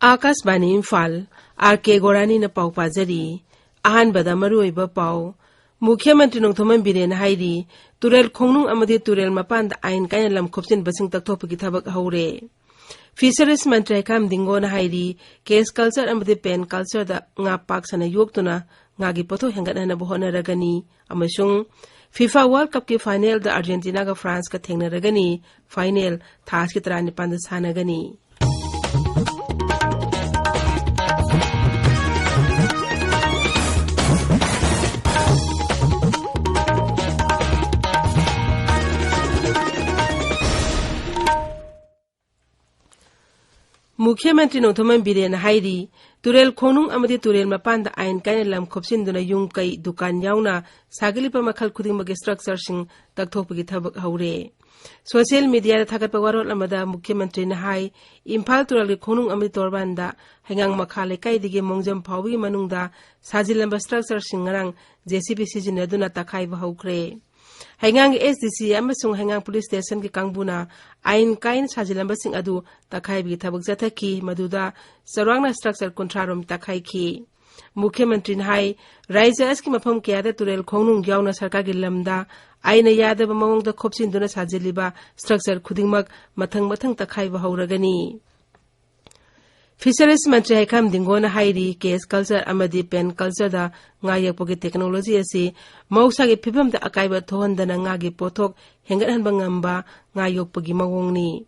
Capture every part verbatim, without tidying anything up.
ꯑꯥꯀꯥꯁꯕꯥꯅꯤ Imphal, R ꯀꯦ ꯒꯣꯔꯥꯅꯤꯅ ꯄꯥꯎ ꯄꯥꯖꯔꯤ꯫ ꯑꯍꯥꯟꯕꯗ ꯃꯔꯨꯑꯣꯏꯕ ꯄꯥꯎ꯫ ꯃꯨꯈ꯭ꯌ ꯃꯟꯇ꯭ꯔꯤ ꯅꯣꯡꯊꯣꯝꯕꯝ ꯕꯤꯔꯦꯟꯅ ꯍꯥꯏꯔꯤ, ꯇꯨꯔꯦꯜ ꯈꯣꯡꯅꯨꯡ ꯑꯃꯗꯤ ꯇꯨꯔꯦꯜ ꯃꯄꯥꯟꯗ ꯑꯥꯏꯟ ꯀꯥꯏꯅ ꯂꯝ ꯈꯣꯞꯆꯤꯟꯕꯁꯤꯡ ꯇꯛꯊꯣꯛꯄꯒꯤ ꯊꯕꯛ ꯍꯧꯔꯦ꯫ ꯐꯤꯁꯔꯤꯁ ꯃꯟꯇ꯭ꯔꯤ ꯍꯩꯈꯥꯝ ꯗꯤꯡꯒꯣꯅ ꯍꯥꯏꯔꯤ, ꯀꯦꯁ ꯀꯜꯆꯔ ꯑꯃꯗꯤ ꯄꯦꯟ ꯀꯜꯆꯔꯗ ꯉꯥ ꯄꯥꯛ ꯁꯟꯅ ꯌꯣꯛꯇꯨꯅ ꯉꯥꯒꯤ ꯄꯣꯠꯊꯣꯛ ꯍꯦꯟꯒꯠꯍꯟꯅꯕ ꯍꯣꯠꯅꯔꯒꯅꯤ꯫ ꯑꯃꯁꯨꯡ ꯐꯤꯐꯥ ꯋꯥꯔꯜ ꯀꯞꯀꯤ ꯐꯥꯏꯅꯦꯜꯗ ꯑꯥꯔꯖꯦꯟꯇꯤꯅꯥꯒ ꯐ꯭ꯔꯥꯟꯁꯀ ꯊꯦꯡꯅꯔꯒꯅꯤ꯫ ꯐꯥꯏꯅꯦꯜ ꯊꯥꯁꯤ ꯇꯔꯥꯅꯤꯄꯥꯟꯗ ꯁꯥꯟꯅꯒꯅꯤ꯫ ꯃꯨꯈ꯭ꯌ ꯃꯟꯇ꯭ꯔꯤ ꯅꯣꯡꯊꯣꯝꯕꯝ ꯕꯤꯔꯦꯟꯅ ꯍꯥꯏꯔꯤ, ꯇꯨꯔꯦꯜ ꯈꯣꯡꯅꯨꯡ ꯑꯃꯗꯤ ꯇꯨꯔꯦꯜ ꯃꯄꯥꯟꯗ ꯑꯥꯏꯟ ꯀꯥꯏꯅ ꯂꯝ ꯈꯣꯞꯆꯤꯟꯗꯨꯅ ꯌꯨꯝ ꯀꯩ, ꯗꯨꯀꯥꯟ ꯌꯥꯎꯅ ꯁꯥꯒꯠꯂꯤꯕ ꯃꯈꯜ ꯈꯨꯗꯤꯡꯃꯛꯀꯤ ꯁ꯭ꯇ꯭ꯔꯛꯆꯔꯁꯤꯡ ꯇꯛꯊꯣꯛꯄꯒꯤ ꯊꯕꯛ ꯍꯧꯔꯦ꯫ ꯁꯣꯁꯤꯌꯦꯜ ꯃꯤꯗꯤꯌꯥꯗ ꯊꯥꯒꯠꯄ ꯋꯥꯔꯣꯜ ꯑꯃꯗ ꯃꯨꯈ꯭ꯌ ꯃꯟꯇ꯭ꯔꯤꯅ ꯍꯥꯏ, ꯏꯝꯐꯥꯜ ꯇꯨꯔꯦꯜꯒꯤ ꯈꯣꯡꯅꯨꯡ ꯑꯃꯗꯤ ꯇꯣꯔꯕꯥꯟꯗ ꯍꯩꯉꯥꯡ ꯃꯈꯥ ꯂꯩꯀꯥꯏꯗꯒꯤ ꯃꯣꯡꯖꯝ ꯐꯥꯎꯕꯒꯤ ꯃꯅꯨꯡꯗ ꯁꯥꯖꯤꯜꯂꯝꯕ ꯁ꯭ꯇ꯭ꯔꯛꯆꯔꯁꯤꯡ ꯉꯔꯥꯡ ꯖꯦ ꯁꯤ ꯕꯤ ꯁꯤꯖꯤꯟꯅꯗꯨꯅ ꯇꯛꯈꯥꯏꯕ ꯍꯧꯈ꯭ꯔꯦ꯫ ꯍꯩꯉꯥꯡꯒꯤ ꯑꯦꯁ ꯗꯤ ꯁꯤ ꯑꯃꯁꯨꯡ ꯍꯩꯉꯥꯡ ꯄꯨꯂꯤꯁ ꯁ꯭ꯇꯦꯁꯟꯒꯤ ꯀꯥꯡꯕꯨꯅ ꯑꯥꯏꯟ ꯀꯥꯏꯅ ꯁꯥꯖꯤꯜꯂꯝꯕꯁꯤꯡ ꯑꯗꯨ ꯇꯛꯈꯥꯏꯕꯒꯤ ꯊꯕꯛ ꯆꯠꯊꯈꯤ, ꯃꯗꯨꯗ ꯆꯥꯎꯔꯥꯛꯅ ꯁ꯭ꯇ꯭ꯔꯛꯆꯔ ꯀꯨꯟꯊ꯭ꯔꯥ ꯔꯣꯝ ꯇꯛꯈꯥꯏꯈꯤ꯫ ꯃꯨꯈ꯭ꯌ ꯃꯟꯇ꯭ꯔꯤꯅ ꯍꯥꯏ, ꯔꯥꯏꯖ꯭ꯌ ꯑꯁꯤꯒꯤ ꯃꯐꯝ ꯀꯌꯥꯗ ꯇꯨꯔꯦꯜ ꯈꯣꯡꯅꯨꯡ ꯌꯥꯎꯅ ꯁꯔꯀꯥꯔꯒꯤ ꯂꯝꯗ ꯑꯥꯏꯟꯅ ꯌꯥꯗꯕ ꯃꯑꯣꯡꯗ ꯈꯣꯞꯆꯤꯟꯗꯨꯅ ꯁꯥꯖꯤꯜꯂꯤꯕ ꯁ꯭ꯇ꯭ꯔꯛꯆꯔ ꯈꯨꯗꯤꯡꯃꯛ ꯃꯊꯪ ꯃꯊꯪ ꯇꯛꯈꯥꯏꯕ ꯍꯧꯔꯒꯅꯤ꯫ ꯐꯤꯁꯔꯤꯁ ꯃꯟꯇ꯭ꯔꯤ ꯍꯩꯈꯥꯝ ꯗꯤꯡꯒꯣꯅ ꯍꯥꯏꯔꯤ, ꯀꯦꯁ ꯀꯜꯆꯔ ꯑꯃꯗꯤ ꯄꯦꯟ ꯀꯜꯆꯔꯗ ꯉꯥ ꯌꯣꯛꯄꯒꯤ ꯇꯦꯛꯅꯣꯂꯣꯖꯤ ꯑꯁꯤ ꯃꯍꯧꯁꯥꯒꯤ ꯐꯤꯕꯝꯗ ꯑꯀꯥꯏꯕ ꯊꯣꯛꯍꯟꯗꯅ ꯉꯥꯒꯤ ꯄꯣꯠꯊꯣꯛ ꯍꯦꯟꯒꯠꯍꯟꯕ ꯉꯝꯕ ꯉꯥ ꯌꯣꯛꯄꯒꯤ ꯃꯑꯣꯡꯅꯤ꯫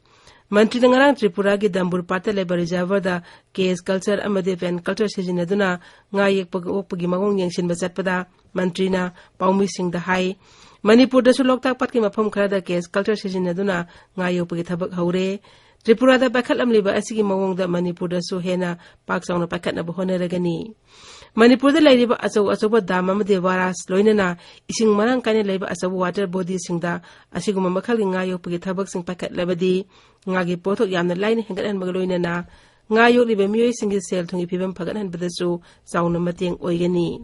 ꯃꯟꯇ꯭ꯔꯤꯅ ꯉꯔꯥꯡ ꯇ꯭ꯔꯤꯄꯨꯔꯥꯒꯤ ꯗꯝꯕꯨꯔ ꯄꯥꯠꯇ ꯂꯩꯕ ꯔꯤꯖꯔꯚꯔꯗ ꯀꯦꯁ ꯀꯜꯆꯔ ꯑꯃꯗꯤ ꯄꯦꯟ ꯀꯜꯆꯔ ꯁꯤꯖꯤꯟꯅꯗꯨꯅ ꯉꯥ ꯌꯦꯛꯄꯒꯤ ꯑꯣꯛꯄꯒꯤ ꯃꯑꯣꯡ ꯌꯦꯡꯁꯤꯟꯕ ꯆꯠꯄꯗ ꯃꯟꯇ꯭ꯔꯤꯅ ꯄꯥꯎꯃꯤꯁꯤꯡꯗ ꯍꯥꯏ, ꯃꯅꯤꯄꯨꯔꯗꯁꯨ ꯂꯣꯛꯇꯥꯛ ꯄꯥꯠꯀꯤ ꯃꯐꯝ ꯈꯔꯗ ꯀꯦꯁ ꯀꯜꯆꯔ ꯁꯤꯖꯤꯟꯅꯗꯨꯅ ꯉꯥ ꯌꯣꯛꯄꯒꯤ ꯊꯕꯛ ꯍꯧꯔꯦ꯫ ꯇ꯭ꯔꯤꯄꯨꯔꯥꯗ ꯄꯥꯏꯈꯠꯂꯝꯂꯤꯕ ꯑꯁꯤꯒꯤ ꯃꯑꯣꯡꯗ ꯃꯅꯤꯄꯨꯔꯗꯁꯨ ꯍꯦꯟꯅ ꯄꯥꯛ ꯆꯥꯎꯅ ꯄꯥꯏꯈꯠꯅꯕ ꯍꯣꯠꯅꯔꯒꯅꯤ꯫ ꯃꯅꯤꯄꯨꯔꯗ ꯂꯩꯔꯤꯕ ꯑꯆꯧ ꯑꯆꯧꯕ ꯗꯥꯝ ꯑꯃꯗꯤ ꯕꯥꯔꯥꯖ, ꯂꯣꯏꯅꯅ ꯏꯁꯤꯡ ꯃꯔꯥꯡ ꯀꯥꯏꯅ ꯂꯩꯕ ꯑꯆꯧꯕ ꯋꯥꯇꯔ ꯕꯣꯗꯤꯁꯤꯡꯗ ꯑꯁꯤꯒꯨꯝꯕ ꯃꯈꯜꯒꯤ ꯉꯥ ꯌꯣꯛꯄꯒꯤ ꯊꯕꯛꯁꯤꯡ ꯄꯥꯏꯈꯠꯂꯕꯗꯤ ꯉꯥꯒꯤ ꯄꯣꯠꯊꯣꯛ ꯌꯥꯝꯅ ꯂꯥꯏꯅ ꯍꯦꯟꯒꯠꯍꯟꯕꯒ ꯂꯣꯏꯅꯅ ꯉꯥ ꯌꯣꯛꯂꯤꯕ ꯃꯤꯑꯣꯏꯁꯤꯡꯒꯤ ꯁꯦꯜ ꯊꯨꯝꯒꯤ ꯐꯤꯕꯝ ꯐꯒꯠꯍꯟꯕꯗꯁꯨ ꯆꯥꯎꯅ ꯃꯇꯦꯡ ꯑꯣꯏꯒꯅꯤ꯫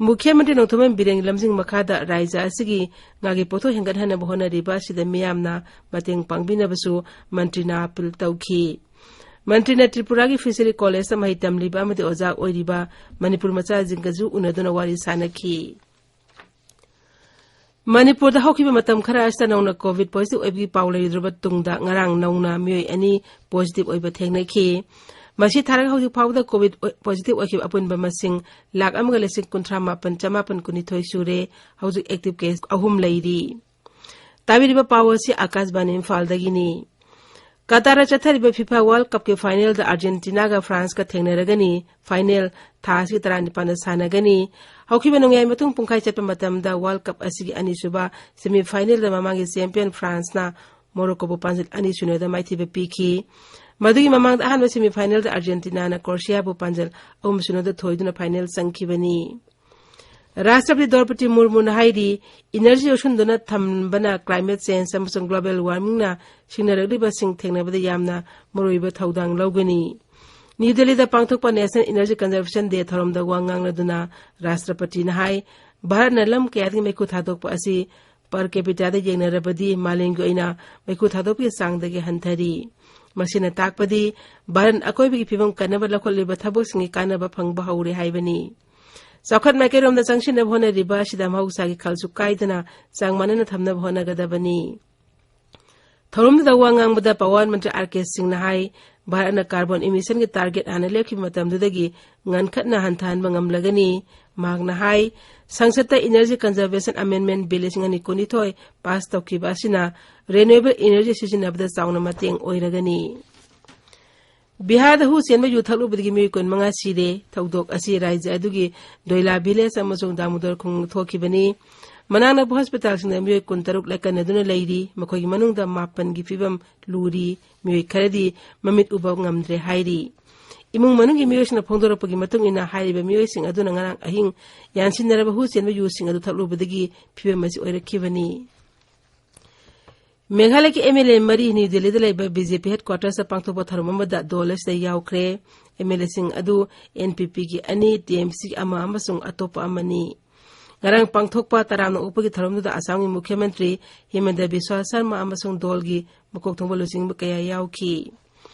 ꯃꯨꯈ꯭ꯌ ꯃꯟꯇ꯭ꯔꯤ ꯅꯣꯡꯊꯣꯝꯕꯝ ꯕꯤꯔꯦꯟꯒꯤ ꯂꯝꯖꯤꯡ ꯃꯈꯥꯗ ꯔꯥꯏꯖ꯭ꯌ ꯑꯁꯤꯒꯤ ꯉꯥꯒꯤ ꯄꯣꯠꯊꯣꯛ ꯍꯦꯟꯒꯠꯍꯟꯅꯕ ꯍꯣꯠꯅꯔꯤꯕ ꯑꯁꯤꯗ ꯃꯤꯌꯥꯝꯅ ꯃꯇꯦꯡ ꯄꯥꯡꯕꯤꯅꯕꯁꯨ ꯃꯟꯇ꯭ꯔꯤꯅ ꯑꯥꯄꯤꯜ ꯇꯧꯈꯤ꯫ ꯃꯟꯇ꯭ꯔꯤꯅ ꯇ꯭ꯔꯤꯄꯨꯔꯥꯒꯤ ꯐꯤꯁꯔꯤ ꯀꯣꯂꯦꯖꯇ ꯃꯍꯩ ꯇꯝꯂꯤꯕ ꯑꯃꯗꯤ ꯑꯣꯖꯥ ꯑꯣꯏꯔꯤꯕ ꯃꯅꯤꯄꯨꯔ ꯃꯆꯥꯁꯤꯡꯒꯁꯨ ꯎꯅꯗꯨꯅ ꯋꯥꯔꯤ ꯁꯥꯅꯈꯤ꯫ ꯃꯅꯤꯄꯨꯔꯗ ꯍꯧꯈꯤꯕ ꯃꯇꯝ ꯈꯔ ꯑꯁꯤꯗ ꯅꯧꯅ ꯀꯣꯚꯤꯗ ꯄꯣꯖꯤꯇꯤꯚ ꯑꯣꯏꯕꯒꯤ ꯄꯥꯎ ꯂꯩꯔꯨꯗ꯭ꯔꯕ ꯇꯨꯡꯗ ꯉꯔꯥꯡ ꯅꯧꯅ ꯃꯤꯑꯣꯏ ꯑꯅꯤ ꯄꯣꯖꯤꯇꯤꯚ ꯑꯣꯏꯕ ꯊꯦꯡꯅꯈꯤ꯫ ꯃꯁꯤ ꯊꯥꯔꯒ ꯍꯧꯖꯤꯛ ꯐꯥꯎꯕꯗ ꯀꯣꯚꯤꯗ ꯑꯣꯏ-, ꯄꯣꯖꯤꯇꯤꯚ ꯑꯣꯏꯈꯤꯕ ꯑꯄꯨꯟꯕ ꯃꯁꯤꯡ ꯂꯥꯈ ꯑꯃꯒ ꯂꯤꯁꯤꯡ ꯀꯨꯟꯊ꯭ꯔꯥ ꯃꯥꯄꯟ ꯆꯃꯥꯄꯟ ꯀꯨꯟꯅꯤꯊꯣꯏ ꯁꯨꯔꯦ꯫ ꯍꯧꯖꯤꯛ ꯑꯦꯛꯇꯤꯚ ꯀꯦꯁ ꯑꯍꯨꯝ ꯂꯩꯔꯤ꯫ ꯇꯥꯕꯤꯔꯤꯕ ꯄꯥꯎ ꯑꯁꯤ ꯑꯥꯀꯥꯁꯕꯥꯅꯤ ꯏꯝꯐꯥꯜꯗꯒꯤꯅꯤ꯫ ꯀꯇꯥꯔꯗ ꯆꯠꯊꯔꯤꯕ ꯐꯤꯐꯥ ꯋꯥꯔꯜꯗ ꯀꯞꯀꯤ ꯐꯥꯏꯅꯦꯜꯗ ꯑꯥꯔꯖꯦꯟꯇꯤꯅꯥꯒ ꯐ꯭ꯔꯥꯟꯁꯀ ꯊꯦꯡꯅꯔꯒꯅꯤ꯫ ꯐꯥꯏꯅꯦꯜ ꯊꯥ ꯑꯁꯤꯒꯤ ꯇꯔꯥꯅꯤꯄꯥꯟꯗ ꯁꯥꯟꯅꯒꯅꯤ꯫ ꯍꯧꯈꯤꯕ ꯅꯣꯡꯌꯥꯏ ꯃꯇꯨꯡ ꯄꯨꯡꯈꯥꯏ ꯆꯠꯄ ꯃꯇꯝꯗ ꯋꯥꯔꯜꯗ ꯀꯞ ꯑꯁꯤꯒꯤ ꯑꯅꯤꯁꯨꯕ ꯁꯦꯃꯤ ꯐꯥꯏꯅꯦꯜꯗ ꯃꯃꯥꯡꯒꯤ ꯆꯦꯝꯄꯤꯌꯟ ꯐ꯭ꯔꯥꯟꯁꯅ ꯃꯣꯔꯣꯀꯣꯕꯨ ꯄꯥꯟꯖꯜ ꯑꯅꯤ ꯁꯤꯅꯣꯗ ꯃꯥꯏꯊꯤꯕ ꯄꯤꯈꯤ꯫ ꯃꯗꯨꯒꯤ ꯃꯃꯥꯡꯗ ꯑꯍꯥꯟꯕ ꯁꯦꯃꯤ ꯐꯥꯏꯅꯦꯜꯗ ꯑꯥꯔꯖꯦꯟꯇꯤꯅꯥꯅ ꯀ꯭ꯔꯣꯁꯤꯌꯥꯕꯨ ꯄꯥꯟꯖꯜ ꯑꯍꯨꯝ ꯁꯤꯅꯣꯗ ꯊꯣꯏꯗꯨꯅ ꯐꯥꯏꯅꯦꯜ ꯆꯪꯈꯤꯕꯅꯤ꯫ ꯔꯥꯁꯇ꯭ꯔꯄꯇꯤ ꯗ꯭ꯔꯧꯄꯗꯤ ꯃꯨꯔꯃꯨꯅ ꯍꯥꯏꯔꯤ, ꯏꯅꯔꯖꯤ ꯌꯣꯛꯁꯤꯟꯗꯨꯅ ꯊꯝꯕꯅ ꯀ꯭ꯂꯥꯏꯃꯦꯠ ꯆꯦꯟꯖ ꯑꯃꯁꯨꯡ ꯒ꯭ꯂꯣꯕꯦꯜ ꯋꯥꯔꯃꯤꯡꯅ ꯁꯤꯡꯅꯔꯛꯂꯤꯕꯁꯤꯡ ꯊꯦꯡꯅꯕꯗ ꯌꯥꯝꯅ ꯃꯔꯨꯑꯣꯏꯕ ꯊꯧꯗꯥꯡ ꯂꯧꯒꯅꯤ꯫ ꯅ꯭ꯌꯨ ꯗꯦꯜꯂꯤꯗ ꯄꯥꯡꯊꯣꯛꯄ ꯅꯦꯁꯅꯦꯜ ꯏꯅꯔꯖꯤ ꯀꯟꯖꯔꯕꯦꯁꯟ ꯗꯦ ꯊꯧꯔꯝꯗ ꯋꯥ ꯉꯥꯡꯂꯗꯨꯅ ꯔꯥꯁꯇ꯭ꯔꯄꯇꯤꯅ ꯍꯥꯏ, ꯚꯥꯔꯠꯅ ꯂꯝ ꯀꯌꯥꯗꯒꯤ ꯃꯩꯈꯨ ꯊꯥꯗꯣꯛꯄ ꯑꯁꯤ ꯄꯔ ꯀꯦꯄꯤꯇꯥꯗ ꯌꯦꯡꯅꯔꯕꯗꯤ ꯃꯥꯂꯦꯝꯒꯤ ꯑꯣꯏꯅ ꯃꯩꯈꯨ ꯊꯥꯗꯣꯛꯄꯒꯤ ꯆꯥꯡꯗꯒꯤ ꯍꯟꯊꯔꯤ꯫ ꯃꯁꯤꯅ ꯇꯥꯛꯄꯗꯤ ꯚꯥꯔꯠꯅ ꯑꯀꯣꯏꯕꯒꯤ ꯐꯤꯕꯝ ꯀꯟꯅꯕ ꯂꯧꯈꯠꯂꯤꯕ ꯊꯕꯛꯁꯤꯡꯒꯤ ꯀꯥꯟꯅꯕ ꯐꯪꯕ ꯍꯧꯔꯦ ꯍꯥꯏꯕꯅꯤ꯫ ꯆꯥꯎꯈꯠ ꯃꯥꯏꯀꯩꯔꯣꯝꯗ ꯆꯪꯁꯤꯟꯅꯕ ꯍꯣꯠꯅꯔꯤꯕ ꯑꯁꯤꯗ ꯃꯍꯧꯁꯥꯒꯤ ꯈꯜꯁꯨ ꯀꯥꯏꯗꯅ ꯆꯥꯡ ꯃꯥꯟꯅꯅ ꯊꯝꯅꯕ ꯍꯣꯠꯅꯒꯗꯕꯅꯤ꯫ ꯊꯧꯔꯝꯗꯨꯗ ꯋꯥ ꯉꯥꯡꯕꯗ ꯄꯋꯥꯔ ꯃꯟꯇ꯭ꯔꯤ ꯑꯥꯔ ꯀꯦ ꯁꯤꯡꯅ ꯍꯥꯏ, ꯚꯥꯔꯠꯅ ꯀꯥꯔꯕꯣꯟ ꯏꯃꯤꯁꯟꯒꯤ ꯇꯥꯔꯒꯦꯠ ꯍꯥꯟꯅ ꯂꯦꯞꯈꯤꯕ ꯃꯇꯝꯗꯨꯗꯒꯤ ꯉꯟꯈꯠꯅ ꯍꯟꯊꯍꯟꯕ ꯉꯝꯂꯒꯅꯤ꯫ ꯃꯍꯥꯛꯅ ꯍꯥꯏ, ꯁꯪꯁꯠꯇ ꯏꯅꯔꯖꯤ ꯀꯟꯖꯔꯕꯦꯁꯟ ꯑꯃꯦꯟꯃꯦꯟ ꯕꯤꯜ ꯂꯤꯁꯤꯡ ꯑꯅꯤ ꯀꯨꯟꯅꯤꯊꯣꯏ ꯄꯥꯁ ꯇꯧꯈꯤꯕ ꯑꯁꯤꯅ ꯔꯤꯅ꯭ꯌꯨꯑꯦꯕꯜ ꯏꯅꯔꯖꯤ ꯁꯤꯖꯤꯟꯅꯕꯗ ꯆꯥꯎꯅ ꯃꯇꯦꯡ ꯑꯣꯏꯔꯒꯅꯤ꯫ ꯕꯤꯍꯥꯔꯗ ꯍꯨ ꯆꯦꯟꯕ ꯌꯨ ꯊꯛꯂꯨꯕꯗꯒꯤ ꯃꯤꯑꯣꯏ ꯀꯨꯟꯃꯉꯥ ꯁꯤꯔꯦ꯫ ꯊꯧꯗꯣꯛ ꯑꯁꯤ ꯔꯥꯖ꯭ꯌ ꯑꯗꯨꯒꯤ ꯗꯣꯏꯂꯥ ꯚꯤꯂꯦꯖ ꯑꯃꯁꯨꯡ ꯗꯥꯃꯣꯗꯔ ꯈꯨꯡꯒꯪꯗ ꯊꯣꯛꯈꯤꯕꯅꯤ꯫ ꯃꯅꯥꯛ ꯅꯛꯄ ꯍꯣꯁꯄꯤꯇꯥꯜꯁꯤꯡꯗ ꯃꯤꯑꯣꯏ ꯀꯨꯟꯇꯔꯨꯛ ꯂꯥꯏꯀꯠꯅꯗꯨꯅ ꯂꯩꯔꯤ꯫ ꯃꯈꯣꯏꯒꯤ ꯃꯅꯨꯡꯗ ꯃꯥꯄꯟꯒꯤ ꯐꯤꯕꯝ ꯂꯨꯔꯤ꯫ ꯃꯤꯑꯣꯏ ꯈꯔꯗꯤ ꯃꯃꯤꯠ ꯎꯕ ꯉꯝꯗ꯭ꯔꯦ ꯍꯥꯏꯔꯤ꯫ ꯏꯃꯨꯡ ꯃꯅꯨꯡꯒꯤ ꯃꯤꯑꯣꯏꯁꯤꯡꯅ ꯐꯣꯡꯗꯣꯔꯛꯄꯒꯤ ꯃꯇꯨꯡ ꯏꯟꯅ, ꯍꯥꯏꯔꯤꯕ ꯃꯤꯑꯣꯏꯁꯤꯡ ꯑꯗꯨꯅ ꯉꯔꯥꯡ ꯑꯍꯤꯡ ꯌꯥꯟꯁꯤꯟꯅꯔꯕ ꯍꯨ ꯆꯦꯟꯕ ꯌꯨꯁꯤꯡ ꯑꯗꯨ ꯊꯛꯂꯨꯕꯗꯒꯤ ꯐꯤꯕꯝ ꯑꯁꯤ ꯑꯣꯏꯔꯛꯈꯤꯕꯅꯤ꯫ ꯃꯦꯘꯥꯂꯌꯒꯤ ꯑꯦꯝ ꯑꯦꯜ ꯑꯦ ꯃꯔꯤ ꯅ꯭ꯌꯨ ꯗꯦꯜꯂꯤꯗ ꯂꯩꯕ ꯕꯤ ꯖꯦ ꯄꯤ ꯍꯦꯗꯀ꯭ꯋꯥꯇꯔꯁꯇ ꯄꯥꯡꯊꯣꯛꯄ ꯊꯧꯔꯝ ꯑꯃꯗ ꯗꯣꯜ ꯑꯁꯤꯗ ꯌꯥꯎꯈ꯭ꯔꯦ꯫ ꯑꯦꯝ ꯑꯦꯜ ꯑꯦꯁꯤꯡ ꯑꯗꯨ ꯑꯦꯟ ꯄꯤ ꯄꯤꯒꯤ ꯑꯅꯤ, ꯇꯤ ꯑꯦꯝ ꯁꯤꯒꯤ ꯑꯃ ꯑꯃꯁꯨꯡ ꯑꯇꯣꯞꯄ ꯑꯃꯅꯤ꯫ ꯉꯔꯥꯡ ꯄꯥꯡꯊꯣꯛꯄ ꯇꯔꯥꯝꯅ ꯑꯣꯛꯄꯒꯤ ꯊꯧꯔꯝꯗꯨꯗ ꯑꯁꯥꯝꯒꯤ ꯃꯨꯈ꯭ꯌ ꯃꯟꯇ꯭ꯔꯤ ꯍꯤꯃꯟꯇ ꯕꯤꯁ꯭ꯋꯥ ꯁꯔꯃ ꯑꯃꯁꯨꯡ ꯗꯣꯜꯒꯤ ꯃꯀꯣꯛ ꯊꯣꯡꯕ ꯂꯨꯆꯤꯡꯕ ꯀꯌꯥ ꯌꯥꯎꯈꯤ꯫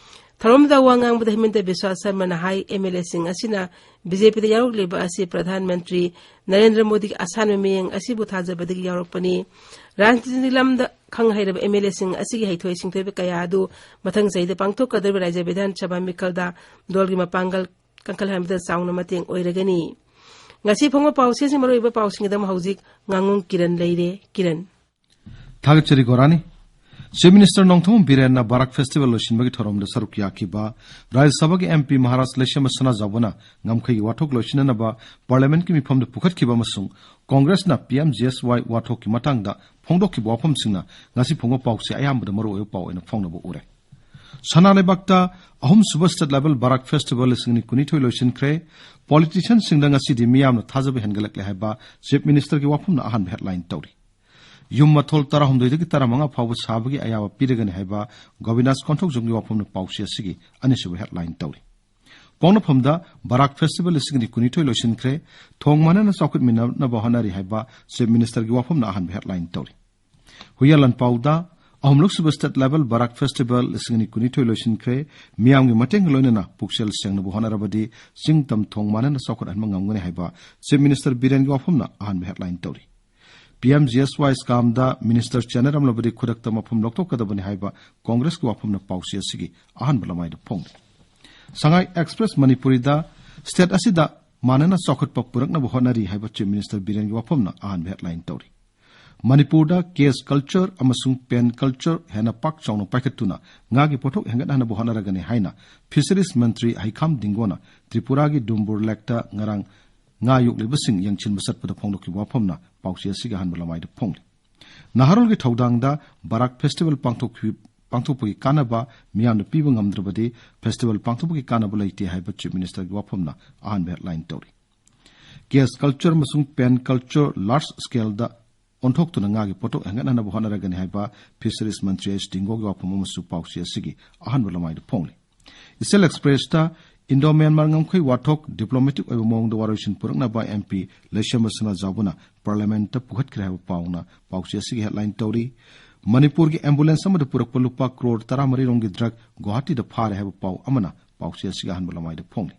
ꯊꯧꯔꯝꯗ ꯋꯥ ꯉꯥꯡꯕꯗ ꯍꯤꯃꯟꯇ ꯕꯤꯁ꯭ꯋꯥ ꯁꯔꯃꯅ ꯍꯥꯏ, ꯑꯦꯝ ꯑꯦꯜ ꯑꯦꯁꯤꯡ ꯑꯁꯤꯅ ꯕꯤ ꯖꯦ ꯄꯤꯗ ꯌꯥꯎꯔꯛꯂꯤꯕ ꯑꯁꯤ ꯄ꯭ꯔꯙꯥꯟ ꯃꯟꯇ꯭ꯔꯤ ꯅꯔꯦꯟꯗ꯭ꯔ ꯃꯣꯗꯤꯒꯤ ꯑꯁꯥꯟꯕ ꯃꯤꯠꯌꯦꯡ ꯑꯁꯤꯕꯨ ꯊꯥꯖꯕꯗꯒꯤ ꯌꯥꯎꯔꯛꯄꯅꯤ꯫ ꯔꯥꯖꯅꯤꯇꯤꯒꯤ ꯂꯝꯗ ꯈꯪ ꯍꯩꯔꯕ ꯑꯦꯝ ꯑꯦꯜ ꯑꯦꯁꯤꯡ ꯑꯁꯤꯒꯤ ꯍꯩꯊꯣꯏ ꯁꯤꯡꯊꯣꯏꯕ ꯀꯌꯥ ꯑꯗꯨ ꯃꯊꯪ ꯆꯍꯤꯗ ꯄꯥꯡꯊꯣꯛꯀꯗꯧꯔꯤꯕ ꯔꯥꯖ꯭ꯌ ꯕꯤꯙꯥꯟ ꯁꯚꯥ ꯃꯤꯈꯜꯗ ꯗꯣꯜꯒꯤ ꯃꯄꯥꯡꯒꯜ ꯀꯟꯈꯠꯍꯟꯕꯗ ꯆꯥꯎꯅ ꯃꯇꯦꯡ ꯑꯣꯏꯔꯒꯅꯤ꯫ ꯉꯁꯤ ꯐꯣꯡꯕ ꯄꯥꯎꯆꯦꯁꯤꯡ ꯃꯔꯨꯑꯣꯏꯕ ꯄꯥꯎꯁꯤꯡꯒꯤꯗꯃꯛ ꯍꯧꯖꯤꯛ ꯉꯥꯉꯣꯝ ꯀꯤꯔꯟ ꯂꯩꯔꯦ꯫ ꯀꯤꯔꯟ꯫ ꯊꯥꯒꯠꯆꯔꯤ ꯒꯣꯔꯥꯅꯤ꯫ ꯆꯤꯐ ꯃꯤꯅꯤꯁꯇꯔ ꯅꯣꯡꯊꯣꯝꯕꯝ ꯕꯤꯔꯦꯟꯅ ꯕꯔꯥꯛ ꯐꯦꯁꯇꯤꯚꯦꯜ ꯂꯣꯏꯁꯤꯟꯕꯒꯤ ꯊꯧꯔꯝꯗ ꯁꯔꯨꯛ ꯌꯥꯈꯤꯕ ꯔꯥꯖ꯭ꯌ ꯁꯚꯥꯒꯤ ꯑꯦꯝ ꯄꯤ ꯃꯍꯥꯔꯥꯖ ꯂꯩꯁꯦꯝꯕ ꯁꯅꯥꯖꯥꯎꯕꯅ ꯉꯝꯈꯩꯒꯤ ꯋꯥꯊꯣꯛ ꯂꯣꯏꯁꯤꯟꯅꯅꯕ ꯄꯥꯔꯂꯤꯌꯥꯃꯦꯟꯠꯀꯤ ꯃꯤꯐꯝꯗ ꯄꯨꯈꯠꯈꯤꯕ ꯑꯃꯁꯨꯡ ꯀꯣꯡꯒ꯭ꯔꯦꯁꯅ ꯄꯤ ꯑꯦꯝ ꯖꯤ ꯑꯦꯁ ꯋꯥꯏ ꯋꯥꯊꯣꯛꯀꯤ ꯃꯇꯥꯡꯗ ꯐꯣꯡꯗꯣꯛꯈꯤꯕ ꯋꯥꯐꯝꯁꯤꯡꯅ ꯉꯁꯤ ꯐꯣꯡꯕ ꯄꯥꯎꯆꯦ ꯑꯌꯥꯝꯕꯗ ꯃꯔꯨꯑꯣꯏꯕ ꯄꯥꯎ ꯑꯣꯏꯅ ꯐꯣꯡꯅꯕ ꯎꯔꯦ꯫ ꯁꯅꯥ ꯂꯩꯕꯥꯛꯇ ꯑꯍꯨꯝꯁꯨꯕ ꯁ꯭ꯇꯦꯠ ꯂꯦꯚꯦꯜ ꯕꯔꯥꯛ ꯐꯦꯁꯇꯤꯚꯦꯜ ꯂꯤꯁꯤꯡ ꯑꯅꯤ ꯀꯨꯟꯅꯤꯊꯣꯏ ꯂꯣꯏꯁꯤꯟꯈ꯭ꯔꯦ꯫ ꯄꯣꯂꯤꯇꯤꯁꯤꯌꯟꯁꯤꯡꯗ ꯉꯁꯤꯗꯤ ꯃꯤꯌꯥꯝꯅ ꯊꯥꯖꯕ ꯍꯦꯟꯒꯠꯂꯛꯂꯦ ꯍꯥꯏꯕ ꯆꯤꯐ ꯃꯤꯅꯤꯁꯇꯔꯒꯤ ꯋꯥꯐꯝꯅ ꯑꯍꯥꯟꯕ ꯍꯦꯗꯂꯥꯏꯟ ꯇꯧꯔꯤ꯫ ꯌꯨꯝ ꯃꯊꯣꯜ ꯇꯔꯥꯍꯨꯝꯗꯣꯏꯗꯒꯤ ꯇꯔꯥꯃꯉꯥ ꯐꯥꯎꯕ ꯁꯥꯕꯒꯤ ꯑꯌꯥꯕ ꯄꯤꯔꯒꯅꯤ ꯍꯥꯏꯕ ꯒꯣꯕꯤꯟꯗꯥꯁ ꯀꯣꯟꯊꯧꯖꯝꯒꯤ ꯋꯥꯐꯝꯅ ꯄꯥꯎꯆꯦ ꯑꯁꯤꯒꯤ ꯑꯅꯤꯁꯨꯕ ꯍꯦꯗꯂꯥꯏꯟ ꯇꯧꯔꯤ꯫ ꯄꯣꯛꯅꯐꯝꯗ ꯕꯔꯥꯛ ꯐꯦꯁꯇꯤꯚꯦꯜ ꯂꯤꯁꯤꯡ ꯑꯅꯤ ꯀꯨꯟꯅꯤꯊꯣꯏ ꯂꯣꯏꯁꯤꯟꯈ꯭ꯔꯦ, ꯊꯣꯡ ꯃꯥꯟꯅꯅ ꯆꯥꯎꯈꯠꯃꯤꯟꯅꯅꯕ ꯍꯣꯠꯅꯔꯤ ꯍꯥꯏꯕ ꯆꯤꯐ ꯃꯤꯅꯤꯁꯇꯔꯒꯤ ꯋꯥꯐꯝꯅ ꯑꯍꯥꯟꯕ ꯍꯦꯗꯂꯥꯏꯟ ꯇꯧꯔꯤ꯫ ꯍꯨꯏꯌꯥꯂꯥꯟ ꯄꯥꯎꯗ ꯑꯍꯨꯝꯂꯛ ꯁꯨꯕ ꯁ꯭ꯇꯦꯠ ꯂꯦꯚꯦꯜ ꯕꯔꯥꯛ ꯐꯦꯁꯇꯤꯚꯦꯜ ꯂꯤꯁꯤꯡ ꯑꯅꯤ ꯀꯨꯟꯅꯤꯊꯣꯏ ꯂꯣꯏꯁꯤꯟꯈ꯭ꯔꯦ, ꯃꯤꯌꯥꯝꯒꯤ ꯃꯇꯦꯡꯒ ꯂꯣꯏꯅꯅ ꯄꯨꯛꯆꯦꯜ ꯁꯦꯡꯅꯕ ꯍꯣꯠꯅꯔꯕꯗꯤ ꯆꯤꯡ ꯇꯝ ꯊꯣꯡ ꯃꯥꯟꯅꯅ ꯆꯥꯎꯈꯠꯍꯟꯕ ꯉꯝꯒꯅꯤ ꯍꯥꯏꯕ ꯆꯤꯐ ꯃꯤꯅꯤꯁꯇꯔ ꯕꯤꯔꯦꯟꯒꯤ ꯋꯥꯐꯝꯅ ꯑꯍꯥꯟꯕ ꯍꯦꯗꯂꯥꯏꯟ ꯇꯧꯔꯤ꯫ ꯄꯤ ꯑꯦꯝ ꯖꯤ ꯑꯦꯁ ꯋꯥꯏ ꯁ꯭ꯀꯥꯝꯗ ꯃꯤꯅꯤꯁꯇꯔ ꯆꯦꯟꯅꯔꯝꯂꯕꯗꯤ ꯈꯨꯗꯛꯇ ꯃꯐꯝ ꯂꯧꯊꯣꯛꯀꯗꯕꯅꯤ ꯍꯥꯏꯕ ꯀꯣꯡꯒ꯭ꯔꯦꯁꯀꯤ ꯋꯥꯐꯝꯅ ꯄꯥꯎꯆꯦ ꯑꯁꯤꯒꯤ ꯑꯍꯥꯟꯕ ꯂꯃꯥꯏꯗ ꯐꯣꯡꯂꯤ꯫ ꯁꯉꯥꯏ ꯑꯦꯛꯁꯄ꯭ꯔꯦꯁ ꯃꯅꯤꯄꯨꯔꯤꯗ ꯁ꯭ꯇꯦꯠ ꯑꯁꯤꯗ ꯃꯥꯟꯅꯅ ꯆꯥꯎꯈꯠꯄ ꯄꯨꯔꯛꯅꯕ ꯍꯣꯠꯅꯔꯤ ꯍꯥꯏꯕ ꯆꯤꯐ ꯃꯤꯅꯤꯁꯇꯔ ꯕꯤꯔꯦꯟꯒꯤ ꯋꯥꯐꯝꯅ ꯑꯍꯥꯟꯕ ꯍꯦꯗꯂꯥꯏꯟ ꯇꯧꯔꯤ꯫ ꯃꯅꯤꯄꯨꯔꯗ ꯀꯦꯖ ꯀꯜꯆꯔ ꯑꯃꯁꯨꯡ ꯄꯦꯟ ꯀꯜꯆꯔ ꯍꯦꯟꯅ ꯄꯥꯛ ꯆꯥꯎꯅ ꯄꯥꯏꯈꯠꯇꯨꯅ ꯉꯥꯒꯤ ꯄꯣꯠꯊꯣꯛ ꯍꯦꯟꯒꯠꯍꯟꯅꯕ ꯍꯣꯠꯅꯔꯒꯅꯤ ꯍꯥꯏꯅ ꯐꯤꯁꯔꯤꯁ ꯃꯟꯇ꯭ꯔꯤ ꯍꯩꯈꯥꯝ ꯗꯤꯡꯒꯣꯅ ꯇ꯭ꯔꯤꯄꯨꯔꯥꯒꯤ ꯗꯨꯝꯕꯨꯔ ꯂꯦꯛꯇ ꯉꯔꯥꯡ ꯉꯥ ꯌꯣꯛꯂꯤꯕꯁꯤꯡ ꯌꯦꯡꯁꯤꯟꯕ ꯆꯠꯄꯗ ꯐꯣꯡꯗꯣꯛꯈꯤꯕ ꯋꯥꯐꯝꯅ ꯄꯥꯎꯆꯦ ꯑꯁꯤꯒꯤ ꯑꯍꯥꯟꯕ ꯂꯃꯥꯏꯗ ꯐꯣꯡꯂꯤ꯫ ꯅꯍꯥꯔꯣꯜꯒꯤ ꯊꯧꯗꯥꯡꯗ ꯕꯔꯥꯛ ꯐꯦꯁꯇꯤꯚꯦꯜ ꯄꯥꯡꯊꯣꯛꯈꯤ-, ꯄꯥꯡꯊꯣꯛꯄꯒꯤ ꯀꯥꯟꯅꯕ ꯃꯤꯌꯥꯝꯗ ꯄꯤꯕ ꯉꯝꯗ꯭ꯔꯕꯗꯤ ꯐꯦꯁꯇꯤꯚꯦꯜ ꯄꯥꯡꯊꯣꯛꯄꯒꯤ ꯀꯥꯟꯅꯕ ꯂꯩꯇꯦ ꯍꯥꯏꯕ ꯆꯤꯐ ꯃꯤꯅꯤꯁꯇꯔꯒꯤ ꯋꯥꯐꯝꯅ ꯑꯍꯥꯟꯕ ꯍꯦꯗꯂꯥꯏꯟ ꯇꯧꯔꯤ꯫ ꯀꯦꯖ ꯀꯜꯆꯔ ꯑꯃꯁꯨꯡ ꯄꯦꯟ ꯀꯜꯆꯔ ꯂꯥꯔꯖ ꯁ꯭ꯀꯦꯜꯗ ꯑꯣꯟꯊꯣꯛꯇꯨꯅ ꯉꯥꯒꯤ ꯄꯣꯠꯊꯣꯛ ꯍꯦꯟꯒꯠꯍꯟꯅꯕ ꯍꯣꯠꯅꯔꯒꯅꯤ ꯍꯥꯏꯕ ꯐꯤꯁꯔꯤꯁ ꯃꯟꯇ꯭ꯔꯤ ꯑꯩꯆ ꯗꯤꯡꯒꯣꯒꯤ ꯋꯥꯐꯝ ꯑꯃꯁꯨ ꯄꯥꯎꯆꯦ ꯑꯁꯤꯒꯤ ꯑꯍꯥꯟꯕ ꯂꯃꯥꯏꯗ ꯐꯣꯡꯂꯤ꯫ ꯏꯆꯦꯜ ꯑꯦꯛꯁꯄ꯭ꯔꯦꯁꯇ ꯏꯟꯗꯣ ꯃ꯭ꯌꯥꯟꯃꯥꯔ ꯉꯝꯈꯩ ꯋꯥꯊꯣꯛ ꯗꯤꯄ꯭ꯂꯣꯃꯦꯇꯤꯛ ꯑꯣꯏꯕ ꯃꯑꯣꯡꯗ ꯋꯥꯔꯣꯏꯁꯤꯟ ꯄꯨꯔꯛꯅꯕ ꯑꯦꯝ ꯄꯤ ꯂꯩꯁꯦꯝꯕ ꯁꯅꯥꯖꯥꯎꯕꯅ ꯄꯥꯔꯂꯤꯌꯥꯃꯦꯟꯠꯇ ꯄꯨꯈꯠꯈ꯭ꯔꯦ ꯍꯥꯏꯕ ꯄꯥꯎꯅ ꯄꯥꯎꯆꯦ ꯑꯁꯤꯒꯤ ꯍꯦꯗꯂꯥꯏꯟ ꯇꯧꯔꯤ꯫ ꯃꯅꯤꯄꯨꯔꯒꯤ ambulance ꯑꯃꯗ ꯄꯨꯔꯛꯄ ꯂꯨꯄꯥ ꯀ꯭ꯔꯣꯔ ꯇꯔꯥꯃꯔꯤ ꯔꯣꯝꯒꯤ drug ꯒꯨꯋꯥꯍꯥꯇꯤꯗ ꯐꯥꯔꯦ ꯍꯥꯏꯕ ꯄꯥꯎ ꯑꯃꯅ ꯄꯥꯎꯆꯦ ꯑꯁꯤꯒꯤ ꯑꯍꯥꯟꯕ ꯂꯃꯥꯏꯗ ꯐꯣꯡꯂꯤ꯫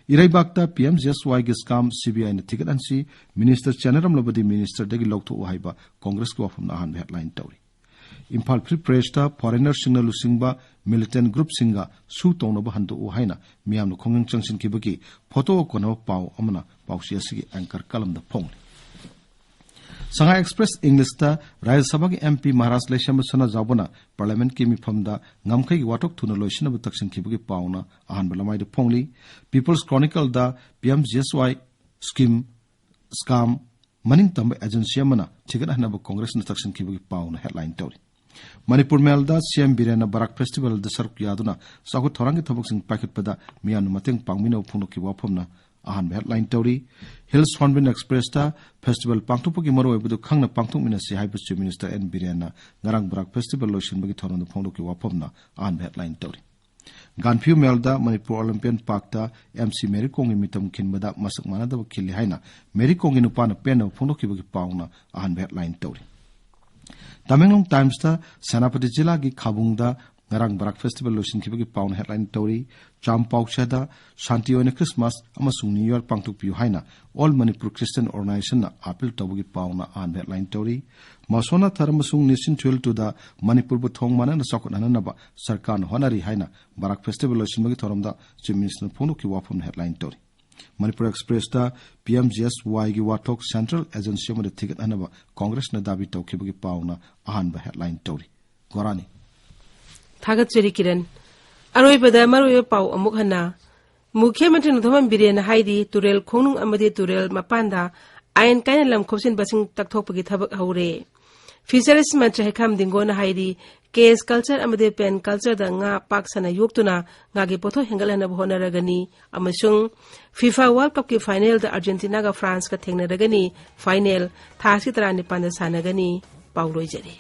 ꯏꯔꯩꯕꯥꯛꯇ P M G S Yꯒꯤ scam C B Iꯅ ꯊꯤꯒꯠꯍꯟꯁꯤ, minister ꯆꯦꯟꯅꯔꯝꯂꯕꯗꯤ ministerꯗꯒꯤ ꯂꯧꯊꯣꯛꯎ ꯍꯥꯏꯕ ꯀꯣꯡꯒ꯭ꯔꯦꯁꯀꯤ ꯋꯥꯐꯝꯅ ꯑꯍꯥꯟꯕ headline ꯇꯧꯔꯤ꯫ ꯏꯝꯐꯥꯜ Free Pressꯇ foreignerꯁꯤꯡꯅ ꯂꯨꯆꯤꯡꯕ militant groupꯁꯤꯡꯒ ꯁꯨ ꯇꯧꯅꯕ ꯍꯟꯗꯣꯛꯎ ꯍꯥꯏꯅ ꯃꯤꯌꯥꯝꯅ ꯈꯣꯡꯖꯪ ꯆꯪꯁꯤꯟꯈꯤꯕꯒꯤ photo ꯀꯣꯟꯅꯕ ꯄꯥꯎ ꯑꯃꯅ ꯄꯥꯎꯆꯦ ꯑꯁꯤꯒꯤ anchor columnꯗ ꯐꯣꯡꯂꯤ꯫ Sangai Express Englishꯇ ꯔꯥꯖ꯭ꯌ ꯁꯚꯥꯒꯤ M P ꯃꯍꯥꯔꯥꯖ ꯂꯩꯁꯦꯝꯕ ꯁꯅꯥꯖꯥꯎꯕꯅ parliamentꯀꯤ ꯃꯤꯐꯝꯗ ꯉꯝꯈꯩꯒꯤ ꯋꯥꯊꯣꯛ ꯊꯨꯅ ꯂꯣꯏꯁꯤꯟꯅꯕ ꯇꯛꯁꯤꯟꯈꯤꯕꯒꯤ ꯄꯥꯎꯅ ꯑꯍꯥꯟꯕ ꯂꯃꯥꯏꯗ ꯐꯣꯡꯂꯤ꯫ People's Chronicleꯗ P M G S Y scheme scam ꯃꯅꯤꯡ ꯇꯝꯕ agency ꯑꯃꯅ ꯊꯤꯒꯠꯍꯟꯅꯕ ꯀꯣꯡꯒ꯭ꯔꯦꯁꯅ ꯇꯛꯁꯤꯟꯈꯤꯕꯒꯤ ꯄꯥꯎꯅ headline ꯇꯧꯔꯤ꯫ ꯃꯅꯤꯄꯨꯔ ꯃꯦꯜꯗ C M ꯕꯤꯔꯦꯟꯅ ꯕꯔꯥꯛ festivalꯗ ꯁꯔꯨꯛ ꯌꯥꯗꯨꯅ ꯆꯥꯎꯈꯠ ꯊꯧꯔꯥꯡꯒꯤ ꯊꯕꯛꯁꯤꯡ ꯄꯥꯏꯈꯠꯄꯗ ꯃꯤꯌꯥꯝꯅ ꯃꯇꯦꯡ ꯄꯥꯡꯃꯤꯟꯅꯕ ꯐꯣꯡꯗꯣꯛꯈꯤꯕ ꯋꯥꯐꯝꯅ ꯑꯍꯥꯟꯕ headline ꯇꯧꯔꯤ꯫ Hills Hornbill Expressꯇ festival ꯄꯥꯡꯊꯣꯛꯄꯒꯤ ꯃꯔꯨꯑꯣꯏꯕꯗꯨ ꯈꯪꯅ ꯄꯥꯡꯊꯣꯛꯃꯤꯟꯅꯁꯤ ꯍꯥꯏꯕ Chief Minister N ꯕꯤꯔꯦꯟꯅ ꯉꯔꯥꯡ ꯕꯔꯥꯛ festival ꯂꯣꯏꯁꯤꯟꯕꯒꯤ ꯊꯧꯔꯝꯗ ꯐꯣꯡꯗꯣꯛꯈꯤꯕ ꯋꯥꯐꯝꯅ ꯑꯍꯥꯟꯕ headline ꯇꯧꯔꯤ꯫ ꯒꯥꯟꯐꯤꯌꯨ ꯃꯦꯜꯗ Manipur Olympian Parkꯇ M C Mary ꯀꯣꯝꯒꯤ ꯃꯤꯇꯝ ꯈꯤꯟꯕꯗ ꯃꯁꯛ ꯃꯥꯟꯅꯗꯕ ꯈꯤꯜꯂꯤ ꯍꯥꯏꯅ ꯃꯦꯔꯤ ꯀꯣꯝꯒꯤ ꯅꯨꯄꯥꯅ ꯄꯦꯟꯗꯕ ꯐꯣꯡꯗꯣꯛꯈꯤꯕꯒꯤ ꯄꯥꯎꯅ ꯑꯍꯥꯟꯕ headline ꯇꯧꯔꯤ꯫ ꯇꯃꯦꯡꯂꯣꯡ Timesꯇ ꯁꯦꯅꯥꯄꯇꯤ ꯖꯤꯂꯥꯒꯤ ꯈꯥꯕꯨꯡꯗ ꯉꯔꯥꯡ ꯕꯔꯥꯛ festival ꯂꯣꯏꯁꯤꯟꯈꯤꯕꯒꯤ ꯄꯥꯎꯅ headline ꯇꯧꯔꯤ꯫ ꯆꯥꯝꯄꯥꯎꯁꯦꯗ ꯁꯥꯟꯇꯤ ꯑꯣꯏꯅ Christmas ꯑꯃꯁꯨꯡ New Year ꯄꯥꯡꯊꯣꯛꯄꯤꯌꯨ ꯍꯥꯏꯅ All Manipur Christian Organizationꯅ appeal ꯇꯧꯕꯒꯤ ꯄꯥꯎꯅ ꯑꯍꯥꯟꯕ headline ꯇꯧꯔꯤ꯫ ꯃꯁꯣꯅꯥꯊꯔ ꯑꯃꯁꯨꯡ ꯅꯤꯁꯤꯟ ꯊꯨꯏꯜ ꯇꯨꯗ ꯃꯅꯤꯄꯨꯔꯕꯨ ꯊꯣꯡ ꯃꯥꯟꯅꯅ ꯆꯥꯎꯈꯠꯍꯟꯅꯅꯕ ꯁꯔꯀꯥꯔꯅ ꯍꯣꯠꯅꯔꯤ ꯍꯥꯏꯅ ꯕꯔꯥꯛ festival ꯂꯣꯏꯁꯤꯟꯕꯒꯤ ꯊꯧꯔꯝꯗ Chief Ministerꯅ ꯐꯣꯡꯗꯣꯛꯈꯤꯕ ꯋꯥꯐꯝꯅ headline ꯇꯧꯔꯤ꯫ Manipur Expressꯇ P M G S Yꯒꯤ ꯋꯥꯊꯣꯛ central agency ꯑꯃꯗ ꯊꯤꯒꯠꯍꯟꯅꯕ ꯀꯣꯡꯒ꯭ꯔꯦꯁꯅ ꯗꯥꯕꯤ ꯇꯧꯈꯤꯕꯒꯤ ꯄꯥꯎꯅ ꯑꯍꯥꯟꯕ headline ꯇꯧꯔꯤ꯫ ꯒꯣꯔꯥꯅꯤ꯫ ꯊꯥꯒꯠꯆꯔꯤ ꯀꯤꯔꯟ꯫ ꯑꯔꯣꯏꯕꯗ ꯃꯔꯨꯑꯣꯏꯕ ꯄꯥꯎ ꯑꯃꯨꯛ ꯍꯟꯅ꯫ ꯃꯨꯈ꯭ꯌ ꯃꯟꯇ꯭ꯔꯤ ꯅꯣꯡꯊꯣꯝꯕꯝ ꯕꯤꯔꯦꯟꯅ ꯍꯥꯏꯔꯤ, ꯇꯨꯔꯦꯜ ꯈꯣꯡꯅꯨꯡ ꯑꯃꯗꯤ ꯇꯨꯔꯦꯜ ꯃꯄꯥꯟꯗ ꯑꯥꯏꯟ ꯀꯥꯏꯅ ꯂꯝ ꯈꯣꯞꯆꯤꯟꯕꯁꯤꯡ ꯇꯛꯊꯣꯛꯄꯒꯤ ꯊꯕꯛ ꯍꯧꯔꯦ꯫ Fisheries ꯃꯟꯇ꯭ꯔꯤ ꯍꯩꯈꯥꯝ ꯗꯤꯡꯒꯣꯅ ꯍꯥꯏꯔꯤ, cage culture ꯑꯃꯗꯤ pen cultureꯗ ꯉꯥ ꯄꯥꯛ ꯁꯟꯅ ꯌꯣꯛꯇꯨꯅ ꯉꯥꯒꯤ ꯄꯣꯠꯊꯣꯛ ꯍꯦꯟꯒꯠꯍꯟꯅꯕ ꯍꯣꯠꯅꯔꯒꯅꯤ ꯑꯃꯁꯨꯡ FIFA World Cupꯀꯤ finalꯗ Argentinaꯒ Franceꯀ ꯊꯦꯡꯅꯔꯒꯅꯤ꯫ Final ꯊꯥ ꯑꯁꯤ ꯇꯔꯥꯅꯤꯄꯥꯟꯗ ꯁꯥꯟꯅꯒꯅꯤ꯫ ꯄꯥꯎ ꯂꯣꯏꯖꯔꯦ꯫